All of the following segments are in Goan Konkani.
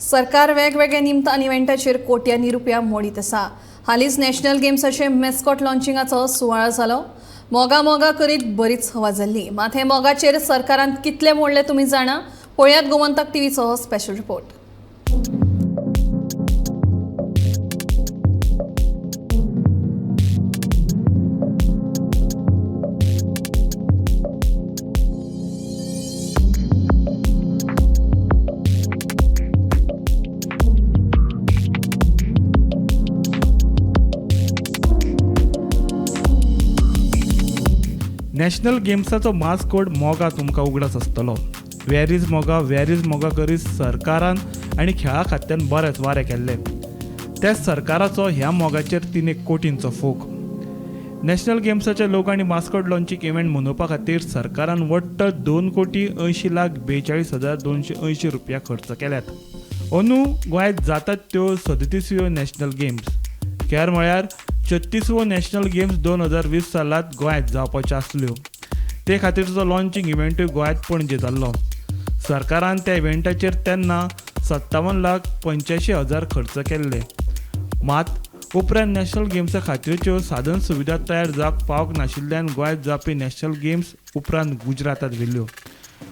सरकार वेगवेगळ्या निमतान इव्हेंटाचेर कोट्यांनी रुपया मोडीत आसा. हालींच नॅशनल गेम्साचे मॅस्कॉट लॉन्चिंगाचो सुवाळो जालो. मोगा मोगा करीत बरीच हवा जाल्ली. मात हे मोगाचेर सरकारान कितले मोडले तुमी जाणा? पळयात गोमंतक टीव्हीचो स्पेशल रिपोर्ट. नॅशनल गेम्साचो मास्कोट मोगा तुमकां उगडास आसतलो. Where is Moga, where is Moga करीत सरकारान आनी खेळा खात्यान बरेच वारे केल्ले. त्याच सरकाराचो ह्या मोगाचेर 3 कोटींचो फोग. नॅशनल गेम्साचे लोक आनी मास्कोट लॉन्चींग इव्हेंट मनोवपा खातीर सरकारान वट्ट 2,80,42,280 रुपया खर्च केल्यात. अंदू गोंयांत जातात त्यो 37व्यो नॅशनल गेम्स. खेळ म्हळ्यार 36वो नॅशनल गेम्स 2020 सालांत गोंयांत जावपाच्यो आसल्यो. ते खातीरचो लॉन्चींग इव्हेंटूय गोंयांत पणजे जाल्लो. सरकारान त्या इव्हेंटाचेर तेन्ना 57,85,000 खर्च केल्ले. मात उपरांत नॅशनल गेम्सा खातीरच्यो साधन सुविधा तयार जावंक पावंक नाशिल्ल्यान गोंयांत जावपी नॅशनल गेम्स उपरांत गुजरातांत व्हेल्यो.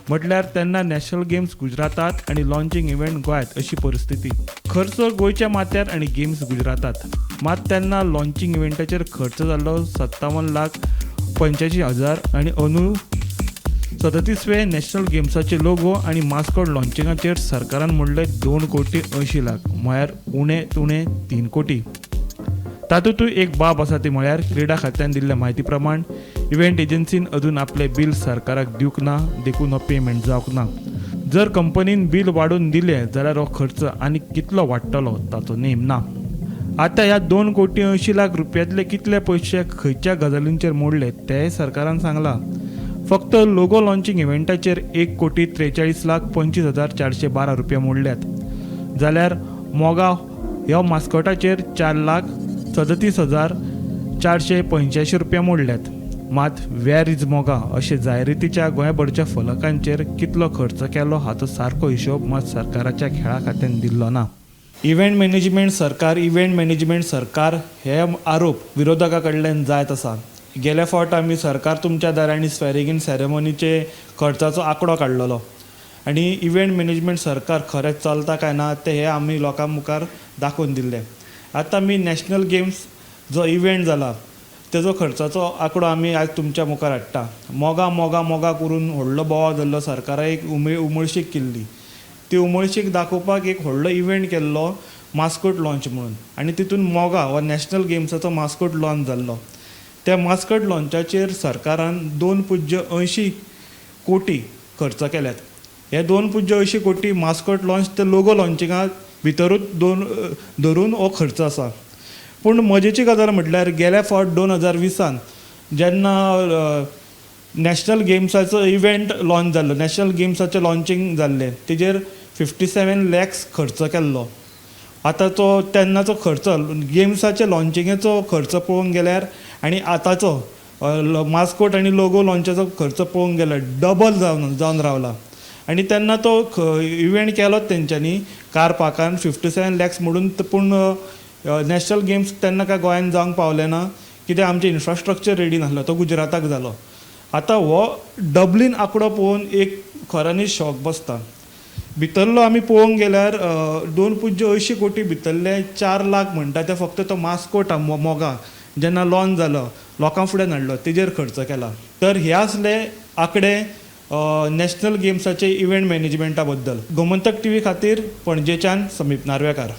म्हटल्यार तेन्ना नॅशनल गेम्स गुजरातांत आनी लॉन्चींग इव्हेंट गोंयांत अशी परिस्थिती. खर्च गोंयच्या माथ्यार आनी गेम्स गुजरातांत. मात तेन्ना लॉन्चींग इव्हेंटाचेर खर्च जाल्लो 57,85,000 आनी अंदू 37वे नॅशनल गेम्साचे लोगो आनी मास्कॉट लॉन्चिंगाचेर सरकारान म्हणलें 2,80,00,000, म्हळ्यार उणे तुणे 3 कोटी. तातूंतूय एक बाब आसा ती म्हळ्यार क्रीडा खात्यान दिल्ल्या म्हायती प्रमाण इव्हेंट एजन्सीन अजून आपलें बील सरकाराक दिवंक ना, देखून हो पेमेंट जावंक ना. जर कंपनीन बील वाडोवन दिलें जाल्यार हो खर्च आनी कितलो वाडटलो ताचो नेम ना. आतां ह्या 2,80,00,000 रुपयांतले कितले पयशे खंयच्या गजालींचेर मोडले तेंय सरकारान सांगलां. फक्त लोगो लॉन्चींग इव्हेंटाचेर 1,43,25,412 रुपया मोडल्यात, जाल्यार मोगा ह्या मास्कॉटाचेर 4,37,485 रुपया मोडल्यात. मात वेर is Moga अशे जायरातीच्या गोंयभरच्या फलकांचेर कितलो खर्च केलो हाचो सारको हिशोब मात सरकाराच्या खेळा खात्यान दिल्लो ना. इव्हेंट मॅनेजमेंट सरकार, इव्हेंट मॅनेजमेंट सरकार हे आरोप विरोधकां कडल्यान जायत आसा. गेल्या फावट आमी सरकार तुमच्या दारांनी स्वॅरिंग इन सेरेमनीचे खर्चाचो आंकडो काडलेलो आनी इव्हेंट मॅनेजमेंट सरकार खरेंच चलता काय ना तें हे आमी लोकां मुखार दाखोवन दिल्लें. आतां आमी नॅशनल गेम्स जो इव्हेंट जाला तेजो खर्चाचो आंकडो आमी आयज तुमच्या मुखार हाडटा. मोगा मोगा मोगा करून व्हडलो बोवाळ जाल्लो, सरकाराक एक उमळशीक केल्ली. ती उमळशीक दाखोवपाक एक व्हडलो इव्हेंट केल्लो मास्कोट लॉन्च म्हणून, आनी तितून मोगा हो नॅशनल गेम्साचो मास्कोट लॉन्च जाल्लो. त्या मास्कोट लॉन्चाचेर सरकारान 2.80 कोटी खर्च केल्यात. हे 2.80 कोटी मास्कोट लॉन्च ते लोगो लॉन्चिंगा भितरूच धरून हो खर्च आसा. पूण मजेची गजाल म्हटल्यार गेल्या फावट 2020 जेन्ना नॅशनल गेम्साचो इव्हेंट लॉन्च जाल्लो, नॅशनल गेम्साचें लॉन्चींग जाल्लें, तेजेर 57 लॅक्स खर्च केल्लो. आतां तो तेन्नाचो खर्च गेम्साच्या लॉन्चिंगेचो खर्च पळोवंक गेल्यार आनी आतांचो मास्कोट आनी लोगो लॉन्चाचो खर्च पळोवंक गेल्यार डबल जावन रावला. आनी तेन्ना तो इव्हेंट केलो तेंच्यांनी कार पार्कान 57 लॅक्स म्हणून, पूण नॅशनल गेम्स तेन्ना काय गोंयांत जावंक पावलें ना, कित्याक आमचें इन्फ्रास्ट्रक्चर रेडी नासलो, तो गुजराताक जालो. आतां हो डबलीन आंकडो पळोवन एक खऱ्यांनी शॉक बसता. भितरलो आमी पळोवंक गेल्यार 2.80 कोटी भितरले 4 लाख म्हणटा ते फक्त तो मास्कोट मोगा जेन्ना लॉन्च जालो लोकां फुडें हाडलो तेजेर खर्च केला. तर हे आसले आंकडे नॅशनल गेम्साचे इव्हेंट मॅनेजमेंटा बद्दल. गोमंतक टीव्ही खातीर पणजेच्यान समीप नार्वेकार.